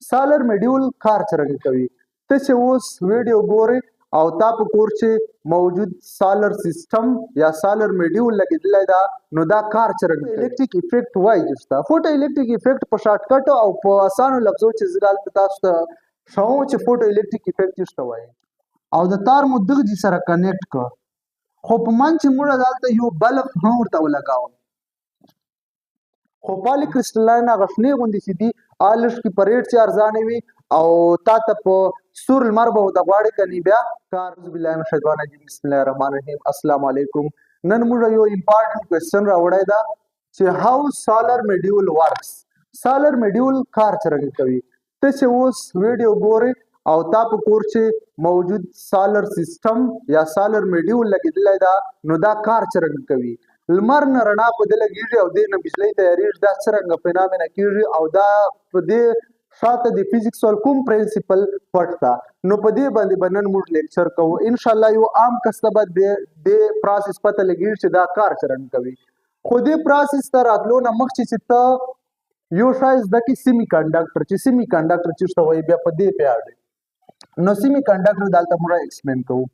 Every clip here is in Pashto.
سالر میډیول کار څرنګه کوي؟ ته چې اوس ویډیو ګورې او تا په کور چې موجود سالر سیستم یا سالر میډیول لګېدلی ده، نو دا کار څرنګه کوي؟ الکتریک افیکټ وایي چې شته فوټو الکتریک افیکټ په شارټکټ او په اسانو لفظو چې زه دلته تاسو ته ښوم چې فوټو الکتریک افیکټ چې شته وایي. او د تار مو دغه جي سره کنیکټ کړ، خو په منځ چې موږ دلته یو بلب هم ورته ولګاوه، خو پالي کرسټلاین هغه شنې غوندې چې دي آلش کې په ریټ چې ارزانه وي او تا ته په سور لمر به ورته غواړې که بیا کار. اعوذ بالله من الشیطان الرجیم، بسم الله الرحمن الرحیم. السلام علیکم. نن موږ یو امپارټنټ کوېسچن راوړی ده چې هاو سالر میډیول ورکس، سالر میډیول کار څرنګه کوي؟ ته چې اوس ویډیو ګورې او تا په کور چې موجود سالر سیستم یا سالر میډیول لګېدلی ده، نو دا کار څرنګه کوي؟ لمر نه رڼا په دې لګېږي او دې نه بجلی تیارېږي، دا څرنګه فینامینه کېږي او دا په دې شاته د فزیکس ول کوم پرنسپل پټ ده؟ نو په دې باندې به نن موږ لیکچر کوو. ان شاء الله یو عام کس ته به د پروسس پته لګېږي چې دا کار څرنګه کوي. خو دې پروسس ته راتلو نه مخکې چې ته یو شی زده کړې، سیمي کنډکټر، چې سیمي کنډکټر چې څه وایي، بیا په دې پیاړ دی. نو سیمي کنډکټر دلته موږ ایکسپلین کوو.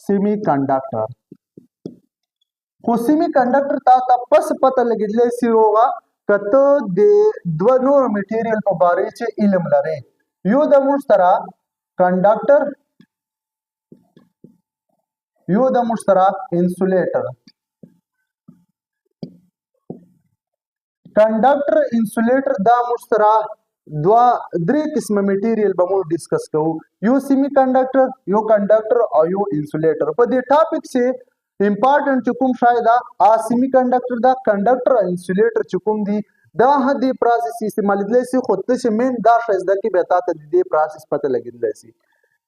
سیمي کنډکټر، خو سیمي کنډکټر تا ته پس پته لګېدلی سي روغه که ته د دوه نورو میټیریل په باره چې علم لرې. یو د موږ سره کنډکټر، یو د موږ سره انسولیټر. کنډکټر، انسولیټر، دا موږ سره دوه درې قسمه میټیریل به موږ ډیسکس کوو، یو سیمی کنډکټر، یو کنډکټر او یو انسولیټر. په دې ټاپک چې امپارټنټ چې کوم شی ده، آ سیمی کنډکټر دا، کنډکټر او انسولیټر چې کوم دي، دا دې پروسس استعمالېدلی سي. خو ته چې مین دا شی زده کړې، بیا تا ته د دې پروسس پته لګېدلی سي.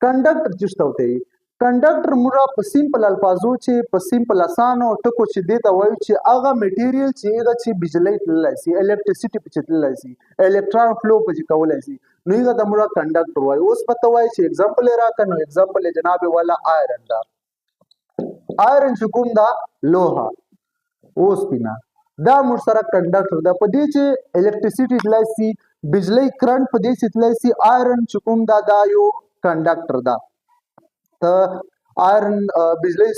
کنډکټر چې څه ورته وایي؟ کنډکټر موږ په سیمپل الفاظو چې په سیمپل اسانو ټکو چې دې ته وایو چې هغه میټیریل چې هغه چې بجلی تللی سي، الکتریسیټي پکې تللی سي، الکترون فلو پکې کولی سي، نو هغه ته موږ کنډکټر وایو. اوس به ته وایې چې اگزامپل یې راکړه. نو اگزامپل یې جناب والا آیرن ده. آیرن چې کوم ده، لوحه، اوسپنه، دا موږ سره کنډکټر ده. په دې چې الکتریسیټي تللی سي، بجلی کرنټ په دې چې تللی سي، آیرن چې کوم ده دا یو کنډکټر ده. ته آیرن بجلی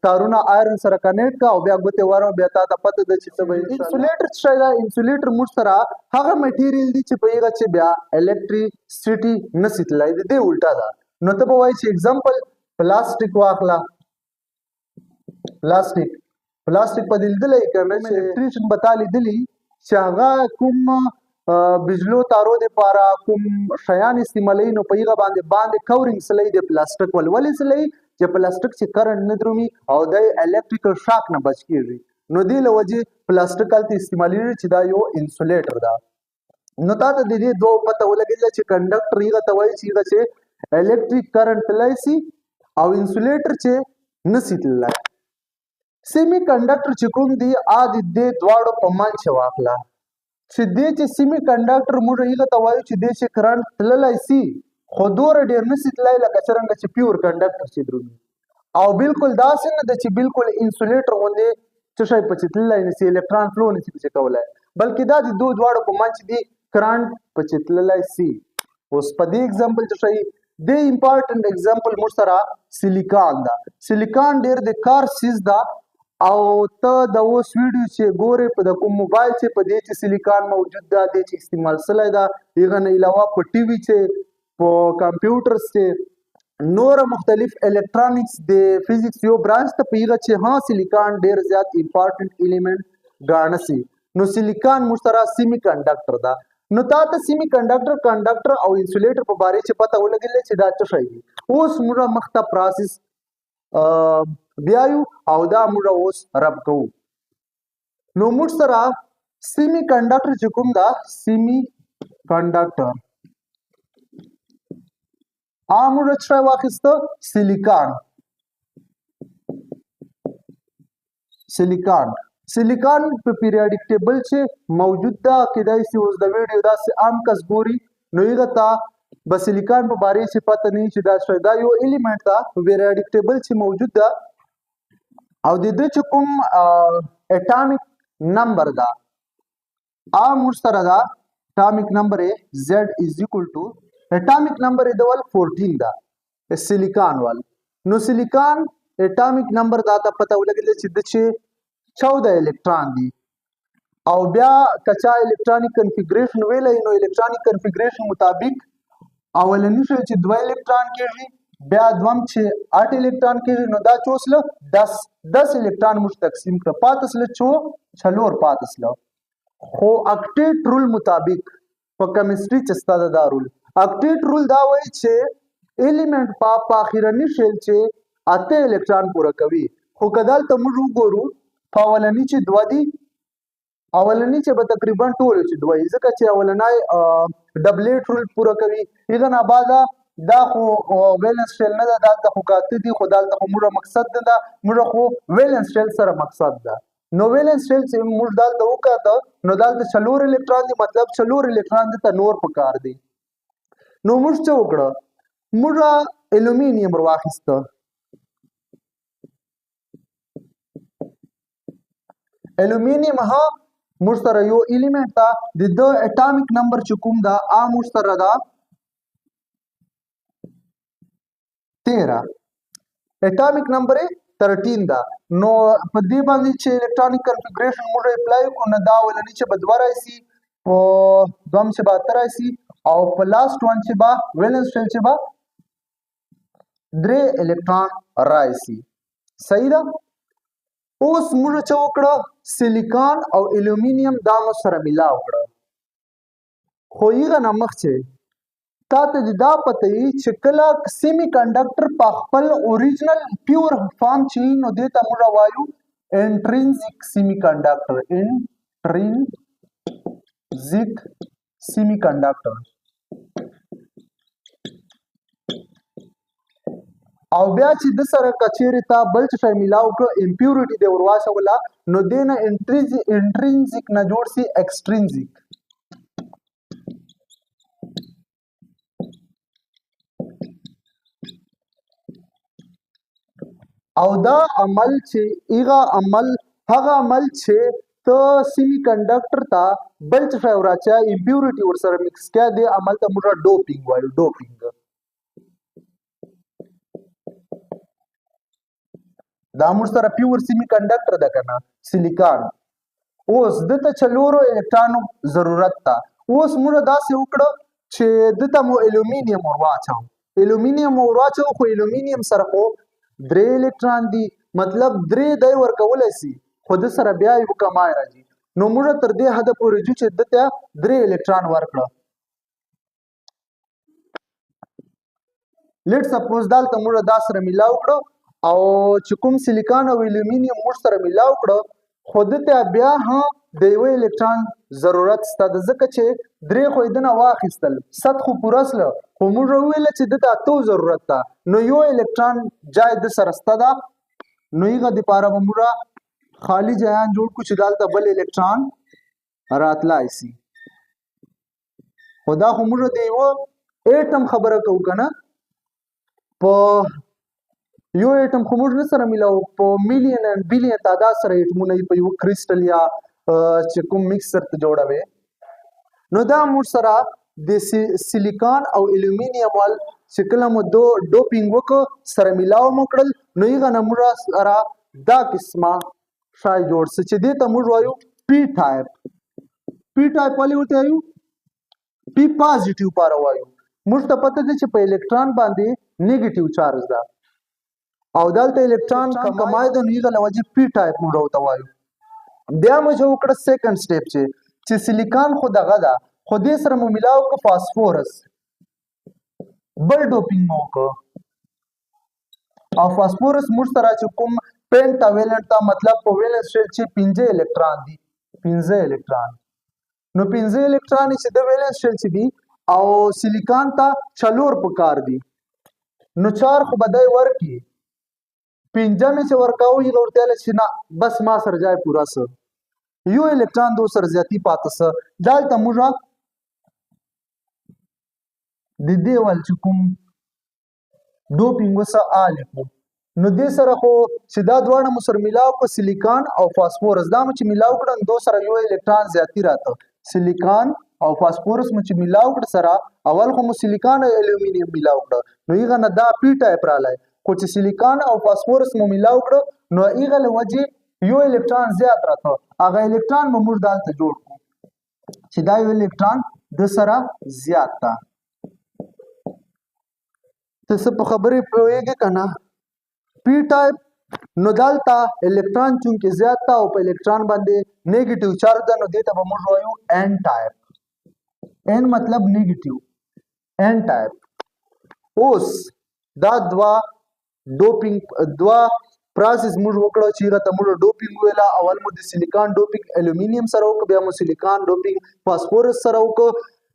تارونه آیرن سره کنیکټ کا او بیا ګوتې وره، بیا تا ته پته ده چې څه به. انسولیټر څه شی ده؟ انسولیټر موږ سره هغه میټیریل دي چې په هغه چې بیا الکتریسیټي نه سي تللی، د دې الټا ده. نو ته به وایې چې اگزامپل پلاستیک واخله. پلاستیک، پلاستیک په دې لیدلی که نه چې الکتریشن به تا لیدلی چې هغه کوم بجلو تارو د پاره کوم شیان استعمالوي، نو په هغه باندې کورینګ سلی د پلاستیک ول ولې سلی چې پلاستیک چې کرنټ نه درومي او د الکتریکل شاک نه بچ کیږي. نو دې له وجې پلاستیک هلته استعمالېږي چې دا یو انسولیټر ده. نو تا ته د دې دوو پته ولګېدله چې کنډکټر هغه ته وایي چې هغه چې الکتریک کرنټ تللی سي او انسولیټر چې نه سي تللی. سیمی کنډکټر چې کوم دی، آ د دې دواړو په منځ کې واخله چې دې چې سیمی کنډکټر موږ هغه ته وایو چې دې چې کرنټ تللی سي، خو دومره ډېر نه سي تللی لکه څرنګه چې پیور کنډکټر چې درومي، او بالکل داسې نه ده چې بالکل انسولیټر غوندې څه شی پکې تللی نه سي، الکترون فلو نه سي پکې کولی، بلکې دا د دوو دواړو په منځ دي کرنټ پکې تللی سي. اوس په دې اگزامپل چې شی دې امپارټنټ اگزامپل موږ سره سیلیکان ده. سیلیکان ډېر د کار څیز ده او ته د اوس ویډیو چې ګورې په د کوم موبایل چې په دې چې سیلیکان موجود ده، دې چې استعمال سوی ده. هغه نه علاوه په ټي وي چې، په کمپیوټرز چې، نور مختلف الکترونیکس د فزیکس یو برانچ ته په هغه چې ها سیلیکان ډېر زیات امپارټنټ الیمنټ ګاڼه سي. نو سیلیکان موږ سره سیمی کنډکټر ده. نو تا ته سیمی کنډکټر، کنډکټر او انسولیټر په باره چې پته ولګېدله چې دا څه شی دي. اوس موږ مخته پروسس بیایو او دا موږ اوس رب کوو. نو موږ سره سیمی کنډکټر چې کوم ده، سیمی کنډکټر موږ څه واخیسته؟ سیلیکان. سیلیکان، سیلیکان په پیریاډیک ټیبل چې موجود ده. کېدای سي اوس د ویډیو داسې عام کس ګوري، نو هغه ته به سیلیکان په باره چې پته نه چې دا څه دا یو الیمنټ ده په پیریاډیک ټیبل چې موجود ده، او د دې چې کوم اټامیک نمبر ده آ موږ سره دا atomic number Z is equal to atomic number دول 14 دا سیلیکان وال. نو silicon atomic number دا ته پته ولګېده چې د چې 14 الکترون دي. او بیا کچا electronic configuration ویلی نو electronic configuration مطابق اولنی شی چې 2 الکترون کېږي، بیا دوم چې 8 الکترون کېږي، نو دا څو سله 10 الکترون موږ تقسیم کړه، پاتې سله څو څلور پاتې سله. خو octet rule مطابق په chemistry چې ستا دا rule، octet rule دا وایي چې element په اخرني shell چې 8 الکترون پوره کوي. خو که دلته موږ وګورو په اولني چې 2 دي، اولني چې به تقریبا ټول چې 2 وي، ځکه چې اولنی doublet rule پوره کوي. هغه نه بعد دا خو valence shell نه ده، دلته خو کاته دي، خو دلته خو موږ مقصد نه ده، موږ خو valence shell سره مقصد ده. نو valence shell چې موږ دلته وکاته نو دلته څلور الکترون دي، مطلب څلور الکترون دلته نور پکار دي. نو موږ څه وکړه، موږ الومینیم ورواخیسته، الومینیم ها موږ سره یو element ده، د ده atomic number چې کوم ده آ موږ سره ده 13، atomic number یې 13 ده. نو په دې باندې چې electronic configuration موږ apply کړو نو دا اولني چې به 2 راشي، په دوم چې به 8 راشي، او په last one چې به valence shell چې به 3 الکترون راشي. صحیح ده. اوس موږ څه وکړه، سیلیکان او الومینیم دا مو سره ملاو کړه. خو هغه نه مخکې تا ته دې دا پته وي چې کله semiconductor په خپل original pure form چې وي نو دې ته موږ وایو intrinsic semiconductor، intrinsic semiconductor. او بیا چې د سره کچېرې تا بل څه شی ملاو کړ، impurity دې ور واچوله، نو دې نه intrinsic نه جوړ سي extrinsic. او دا عمل چې هغه عمل، هغه عمل چې ته semiconductor ته بل څه شی وراچوه، impurity ورسره mix کړه، دې عمل ته موږ doping وایو، doping. دا موږ سره pure semiconductor ده که نه، سیلیکان. اوس ده ته څلورو الکترونو ضرورت ده. اوس موږ داسې وکړه چې ده ته مو الومینیم ور واچوو، الومینیم ور واچوو، خو الومینیم سره خو 3 الکترون دي، مطلب 3 دی ورکولی سي، خو ده سره بیا یو کمای راځي. نو موږ تر دې حده پورې ځو چې ده ته 3 الکترون ورکړه. let suppose دلته موږ دا سره ملاو کړو او چې کوم سیلیکان او الومینیم موږ سره ملاو کړو، خو ده ته بیا هم د یوه الکترون ضرورت سته ده، ځکه چې 3 خو یې دنه واخیستل، 7 خو پوره سله، خو موږ وویل چې ده ته 8 ضرورت ده، نو یو الکترون جای ده سره سته ده، نو هغه دپاره به موږ خالي جایان جوړ کړو چې دلته بل الکترون راتلای سي. خو دا خو موږ د یوه atom خبره کوو که نه، په یو atom خو موږ نه سره ملاو، په million and billion تعداد سره اټمونه یې په یو کرسټل یا چې کوم mixture ته جوړوي. نو دا موږ سره د سیلیکان او الومینیم وال چې کله مو دو doping وکړو سره ملاو مو کړل، نو هغه نه موږ سره دا قسمه شی جوړ سي چې دې ته موږ وایو P type. P type ولې ورته وایو؟ P positive پاره وایو. موږ ته پته ده چې په الکترون باندې negative charge ده او دلته الکترون کمای ده، نو هغه له وجې P type موږ ورته وایو. بیا مو چې وکړه second step چې سیلیکان خو دغه ده، خو دې سره مو ملاو کړه فاسفورس، بل doping مو وکړ، او فاسفورس موږ سره چې کوم pentavalent ته، مطلب په valence shell چې 5 الکترون دي، 5 الکترون، نو 5 الکترون چې د valence shell چې دي او سیلیکان ته 4 پکار دي، نو 4 خو به دی ورکړي، 5 مې چې ورکاوه هغه ورته ویل چې نه بس ما سره جای پوره سه، یو الکترون دو سره زیاتی پاته سه. دلته موږ د دې ول چې کوم doping وسه آلیکو، نو دې سره خو چې دا دواړه مو سره ملاو کړو سیلیکان او فاسفورس، دا مو چې ملاو کړو نو دو سره یو الکترون زیاتی راته. سلیکان او فاسفورس مو چې ملاو کړ سره، اول خو مو سلیکان او الومینیم ملاو کړ نو هغه نه دا پی ټایپ رالی، خو چې سلیکان او فاسفورس مو ملاو کړ نو هغه له وجې یو الکترون زیات راته، هغه الکترون به موږ دلته جوړ کړو چې دا یو الکترون د سره زیات ده. ته څه په خبرې پوهېږې که نه؟ پی ټایپ نو دلته الکترون چونکې زیات ده او په الکترون باندې نیگیټیو چارج ده، نو دې ته به موږ وایو ان ټایپ. ان مطلب نیگیټیو، ان ټایپ. اوس دا دوه ډوپینګ، دوه پروسس موږ وکړو چې هغه ته موږ ډوپینګ ویله. اول مو د سیلیکان ډوپینګ الومینیم سره وکړو، بیا مو سیلیکان ډوپینګ فاسفورس سره وکړو.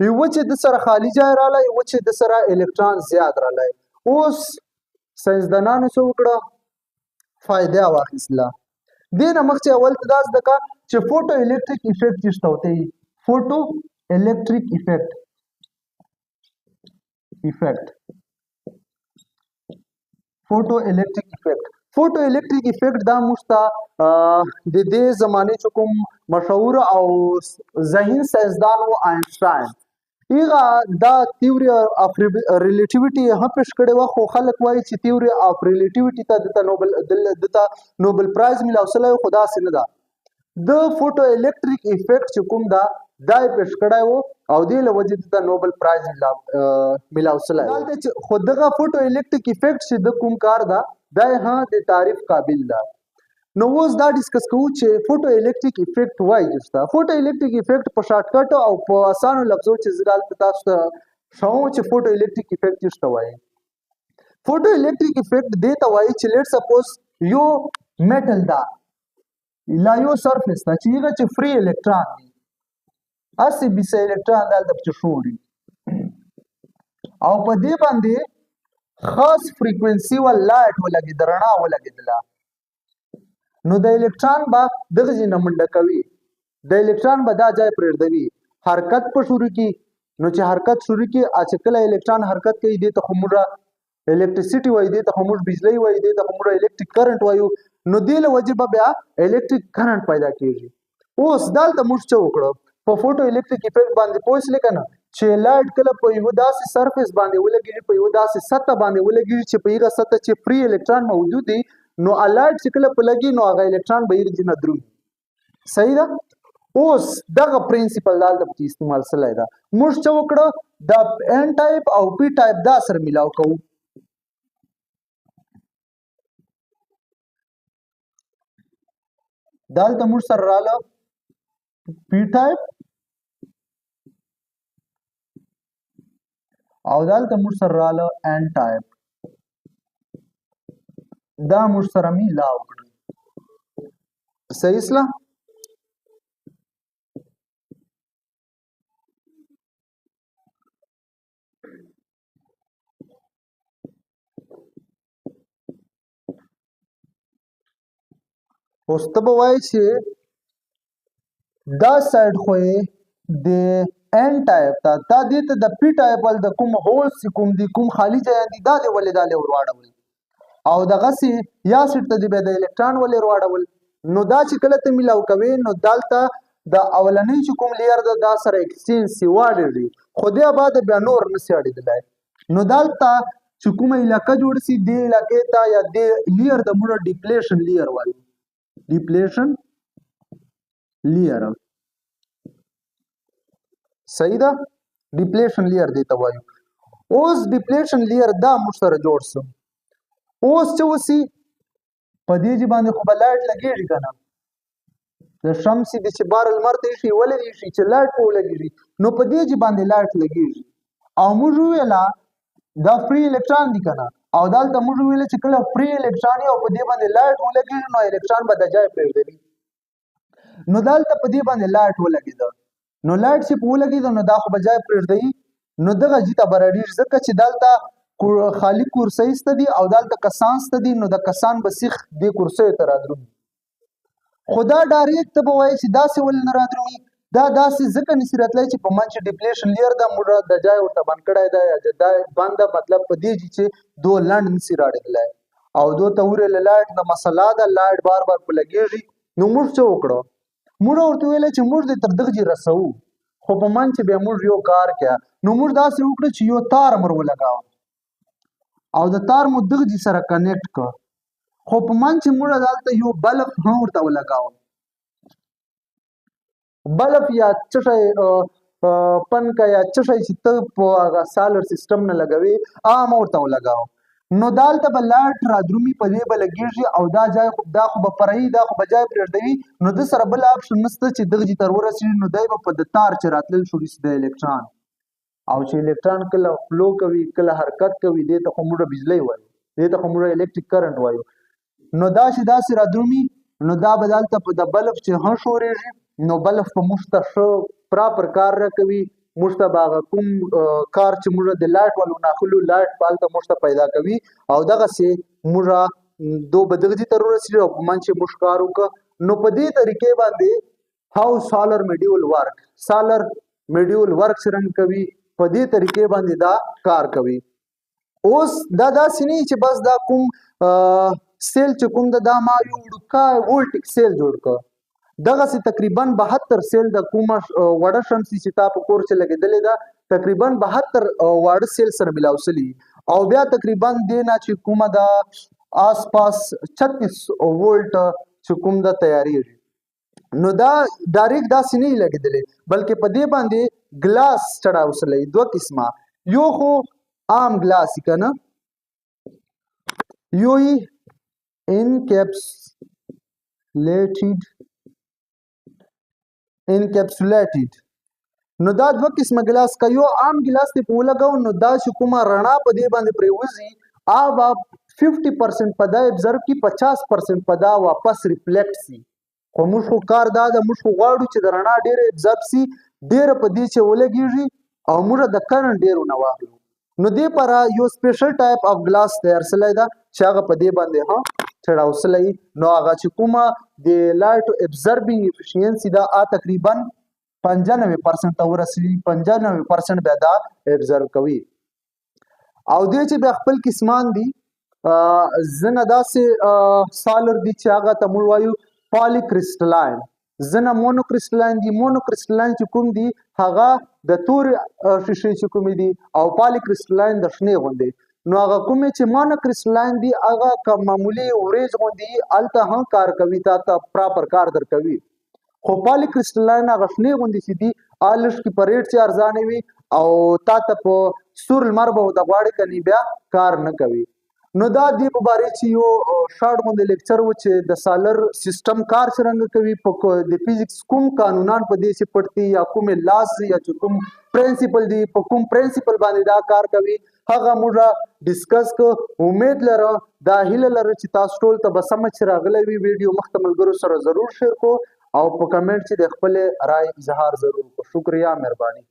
یو چې د سره خالی ځای رالی، یو چې د سره الکترون زیات رالی. اوس ساینسدانانو څه وکړه؟ فایده واخیستله. دې نه مخکې اول ته دا زده کړه چې فوټو الکتریک افیکټ څه ته وایي. فوټو الکتریک افیکټ، افیکټ، فوټو الکتریک افیکټ، فوټو الکتریک افیکټ دا موږ ته د دې زمانې چې کوم مشهور او ذهین ساینسدان و آینشټاین، هغه دا تیوري اف ریلیټیویټي هم پیش کړې وه. خو خلک وایي چې تیوري اف ریلیټیویټي ته دته نوبل پرایز میلاو سوی، خو داسې نه ده. د فوټو الکتریک افیکټ چې کوم ده دا یې پیش کړی و او دې له وجې دته نوبل پرایز میلاو سوی و. دلته چې خو دغه فوټو الکتریک افیکټ چې د کوم کار ده دا یې هم د تعریف قابل ده. نو اوس دا ډیسکس کوو چې فوټو الکتریک افیکټ وایي څه ته. فوټو الکتریک افیکټ په شارټکټ او په اسانو لفظو چې زه دلته تاسو ته ښوم چې فوټو الکتریک افیکټ څه ته وایي. فوټو الکتریک افیکټ دې ته وایي چې لیټ سپوز یو میټل ده لا یو سرفیس ده چې هغه چې فری الکترون دی، هسې بې څه الکترون دلته پکې ښوري او په دې باندې خاص فریکوینسي ول لایټ ولګېده، رڼا ولګېدله، نو د الکترون به دغه ځای نه منډه کوي، د الکترون به دا ځای پرېږدوي، حرکت په شروع کړي. نو چې حرکت شروع کړي، چې کله الکترون حرکت کوي دې ته خو موږ الکتریسیټي وایو، دې ته خو موږ بجلی وایو، دې ته خو موږ الکتریک کرنټ وایو، نو دې له وجې به بیا الکتریک کرنټ پیدا کېږي. اوس دلته موږ څه وکړو؟ په فوټو الکتریک افیکټ باندې پوه شلې که نه چې لایټ کله په یوه داسې سرفیس باندې ولګېږي، په یوه داسې سطح باندې ولګېږي چې په هغه سطح چې فری الکترون موجود دی، نو لایټ چې کله په لګي نو هغه الکترون به یې نه درومي. صحیح ده؟ اوس دغه پرنسپل دلته پکې استعمال سوی ده. موږ څه وکړه؟ د ان ټایپ او پی ټایپ دا سره ملاو کوو. دلته موږ سره راله پی ټایپ او دلته موږ سره راله ان ټایپ، دا موږ سره ملاو کړل. صحیح سله؟ اوس ته به وایې چې دا سایډ خو یې د ان ټایپ ته، تا دې ته د پی ټایپ ول د کوم هولز چې کوم دي، کوم خالي ځایان دي، دا دې ولې دا لې ورواړول او دغسې یا سیټ ته دې بیا د الکترون ولې ورواړول؟ نو دا چې کله ته ملاو کوې نو دلته د اولنۍ چې کوم لیر ده دا سره ایکسچینج سي واړېږي، خو دې بعد بیا نور نه سي اړېدلی. نو دلته چې کومه علاقه جوړه سي دې علاقې ته یا دې لیر ته موږ ډیپلیشن لیر وایو. ډیپلیشن لیر، صحیح ده؟ ډیپلیشن لیر دې ته وایو. اوس ډیپلیشن لیر دا موږ سره جوړ سو. اوس څه وسي؟ په دې چې باندې خو به لایټ لګېږي که نه؟ د شمسي د چې بار لمر ته ایښي ولې ایښي چې لایټ په ولګېږي، نو په دې چې باندې لایټ لګېږي. او موږ وویله دا فری الکترون دی که نه، او دلته موږ وویله چې کله فری الکترون او په دې باندې لایټ ولګېږي نو الکترون به د ځای پرېږدوي. نو دلته په دې باندې لایټ ولګېده، نو لایټ چې په ولګېده نو دا خو به ځای پرېږدوي، نو دغه ځای ته به راډېږي، ځکه چې دلته خالي کرسۍ شته دي او دلته کسان شته دي، نو د کسان به سیخ دې کرسیو ته رادرومي. خو دا ډایرکټ ته به وایي چې داسې ولې نه رادرومي؟ دا داسې ځکه نشي راتلی چې په منځ کې ډیپلیشن لیر ده، موږ د ځای ورته بند کړی دی، یا د ځای بند ده، مطلب په دې چې دو لنډ نشي راړېدلی او دو ته ورې له لایټ د مسله ده، لایټ بار بار په لګېږي. نو موږ څه وکړو؟ موږ ورته وویل چې موږ دې تر دغه ځای رسوو، خو په منځ چې بیا موږ یو کار کیا، نو موږ داسې وکړو چې یو تار مر ولګاوه او د تار مو دغه جي سره کنیکټ کړ، خو په منځ چې موږ دلته یو بلب هم ورته ولګاوه. بلب یا څه شی، پنکه یا څه شی چې ته په هغه سالر سیستم نه لګوي، هغه مو ورته ولګاوه. نو دالته به لایټ رادرومي، په دې به لګېږي او دا جای خو دا خو به پرایي، دا خو به جای پرېږدوي. نو د سره بل آپشن نشته چې دغه جي تر ورسېږي. نو دی به په د تار چې راتلل شروع شي د الکترون، او چې الکترون کله فلو کوي، کله حرکت کوي، دې ته خو موږ بجلی وایو، دې ته خو موږ الکتریک کرنټ وایو. نو دا چې داسې رادرومي، نو دا به دلته په د بلب چې هم شورېږي، نو بلب په موږ ته ښه پراپر کار راکوي. موږ ته به هغه کوم کار چې موږ د لایټ والو نه اخلو، لایټ به هلته موږ ته پیدا کوي او دغسې موږ دو به دغه ځای ته ورسېږي او په منځ چې موږ کار وکړو. نو په دې طریقې باندې هاو سالر میډیول ورک، سالر میډیول ورک څرنګه کوي، په دې طریقې باندې دا کار کوي. اوس دا داسې نه چې بس دا کوم سیل چې کوم دا ما یو وړوکی وولټیک سیل جوړ کړ، دغسې تقریبا 72 سیل د کومه وړه شمسي چې تا په کور چې لګېدلې ده، تقریبا 72 واړه سیل سره ملاو سوي. او بیا تقریبا دې نه چې کومه ده آس پاس 36 وولټ چې کوم ده تیارېږي. نو دا ډایرکټ داسې نه لګېدلې، بلکې په دې باندې ګلاس چړاوسلی دوه قسمه، یو خو عام ګلاس که نه، یو یې انکپسولیټډ. نو دا دوه قسمه ګلاس، که یو عام ګلاس دی په ولګاو، نو دا چې کومه رڼا په دې باندې پرېوځي، هغه به 50% په دا ابزرو کړي، 50% په دا واپس ریفلیکټ سي. خو موږ خو کار دا ده، موږ خو غواړو چې د رڼا ډېره ابزرب سي، ډېره په دې چې ولګېږي او موږ د کرنټ ډېر ونه واخلو. نو دې پر یو سپیشل ټایپ اف ګلاس تیار سوی ده چې هغه په دې باندې هم چړاوسلی. نو هغه چې کومه د لایټ ابزربینګ افیشینسي ده، هغه تقریبا 95% ته ورسېږي، 95% بیا دا ابزرب کوي. او دې چې بیا خپل قسمان دي، ځینې داسې سالر دي چې هغه ته موږ وایو پالی کرسټلاین، ځینې مونو کرسټلاین دي. مونو کرسټلاین چې کوم دي هغه د تورې شیشې چې کومې دي، او پالی کرسټلاین د شنې غوندې. نو هغه کومې چې مونو کرسټلاین دي، هغه که معمولي ورېځ غوندې وي، هلته هم کار کوي، تا ته پراپر کار درکوي. خو پالی کرسټلاین هغه شنې غوندې چې دي، هغه لږ کې په ریټ چې ارزانه وي او تا ته په سور لمر به ورته غواړې که نه بیا کار نه کوي. نو دا دې په باره چې یو شارټ غوندې لیکچر و چې د سالر سیستم کار څرنګه کوي، په د فزیکس کوم قانونان په دې چې پټ دي، یا کومې لاس دي، یا چې کوم پرنسپل دی، په کوم پرنسپل باندې دا کار کوي، هغه موږ ډسکس کړو. امید لره، دا هیله لره چې تاسو ټول ته به سمه چې راغلی وي ویډیو مخته ملګرو سره ضرور شیر کو او په کمنټ چې د خپلې رای اظهار ضرور کو. شکریہ، مهرباني.